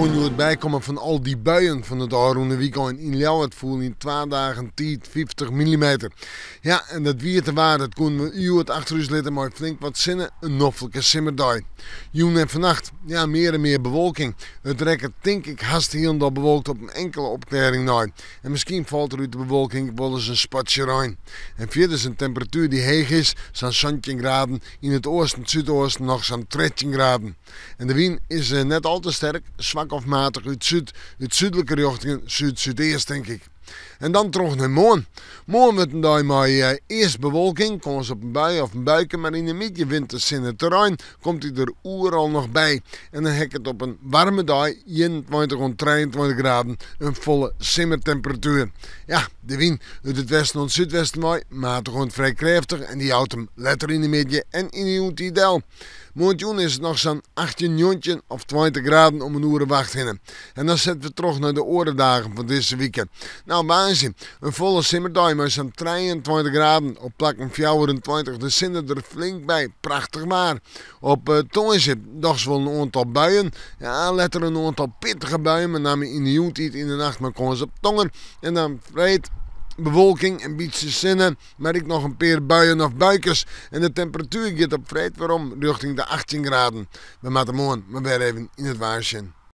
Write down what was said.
koene hjoed bykomme fan al dy buien fan it ôfrûne wykein. Yn Ljouwert foel yn twa dagen tiid 50 millimeter. Ja, en dat wiete waar dat koene we hjoed achter ús litte mei flink wat sinne, in noflike simmerdei. Jûn en fannacht, ja, mear en mear bewolking. It rekket tink ik hast hielendal bewolkt op in inkele opklearring nei. En miskien falt der út de bewolking wolris in spatsje rein. En fierders in temperatuer dy't heech is, sa'n 17 graden, yn it oasten, súdoasten noch sa'n 13 graden. En de wyn is net al te sterk, swak of matich út súd, út súdlike rjochtingen, súd-súdeast tink ik. En dan troch nei moarn. Moarn wurdt in dei mei earst bewolking, kâns op in bui of in buike, mar yn de middei wint de sinne terrein, komt dy der oeral noch by. En dan ha ik it op in waarme dei, 21 oant 23 graden, in folle simmertemperatuer. Ja, de wyn út it westen oant súdwesten wei, matich oant frij krêftich en dy jout him letter yn de middei en yn de jûntiid del. Moarntejûn is it noch sa'n 18, 19 of 20 graden om in oere of acht hinne. En dan sette we troch nei de oare dagen fan dizze wike. Nou, woansdei, in folle simmerdei mei sa'n 23 graden, op plakken 24, de sinne der flink by, prachtich waar. Op tongersdei dochs wol in oantal buien, ja, letter in oantal pittige buien, met name yn de jûntiid yn de nacht mei kâns op tonger. En dan freed bewolking, in bytsje sinne. Mar ek noch in pear buien of buikes en de temperatuer giet op freed werom rjochting de 18 graden. We moatte moarn mar wer even yn it waar sjen.